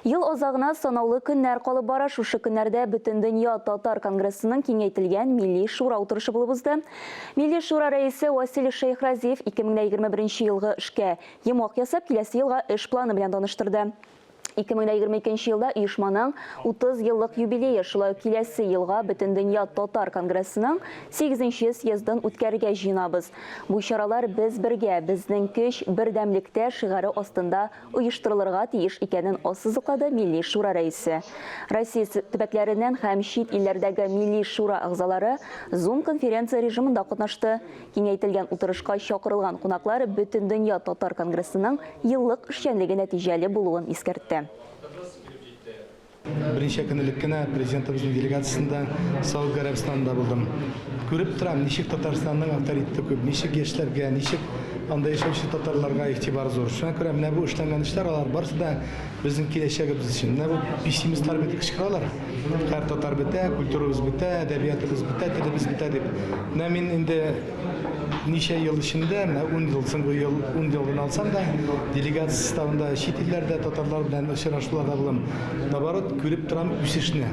Ел азагына санаулы көннәр калып бара. Шушы көннәрдә Бөтендөнья татар конгрессының киңәйтелгән Милли шура утырышы булып узды. Милли шура рәисе Васил Шәйхразиев 2021 елгы эшкә йомгак ясап, киләсе елга эш планы белән таныштырды. 2022 елда оешманың 30 еллык юбилее, шулай ук киләсе елга Бөтендөнья татар конгрессының сигезенче съездын үткәрергә җыенабыз. Бу чаралар Без бергә, безнең көч, бердәмлектә шигаре астында оештырылырга тиеш икәнен ассызыклады Милли Шура рәисе. Россия төбәкләреннән һәм чит илләрдәге Милли Шура әгъзалары Zoom-конференция режимында катнашты. Киңәйтелгән утырышка чакырылган кунаклар Бөтендөнья татар конгрессының еллык эшчәнлеге нәтиҗәле булуын искәртте. Берничә көн элек кенә Президентыбызның делегациясендә Сауд Гарәбстанында булдым. Күреп торам, ничек Татарстанның авторитеты күп, ничек яшьләргә, ничек анда яшәүче татарларга игътибар зур. Шуңа күрә менә бу эшләнгән эшләр, алар барысы да безнең киләчәгебез өчен. Менә бу пессимистлар бит кычкыралар, һәр татар бетә, культурабыз бетә, әдәбиятыбыз бетә, телебез бетә дип. Менә мин инде Ничә ел эчендә, менә ун ел, соңгы ел, ун ел гына алсам да, делегация составында чит илләрдә татарлар белән очрашуларда булам. Наоборот, күреп торам үсешне.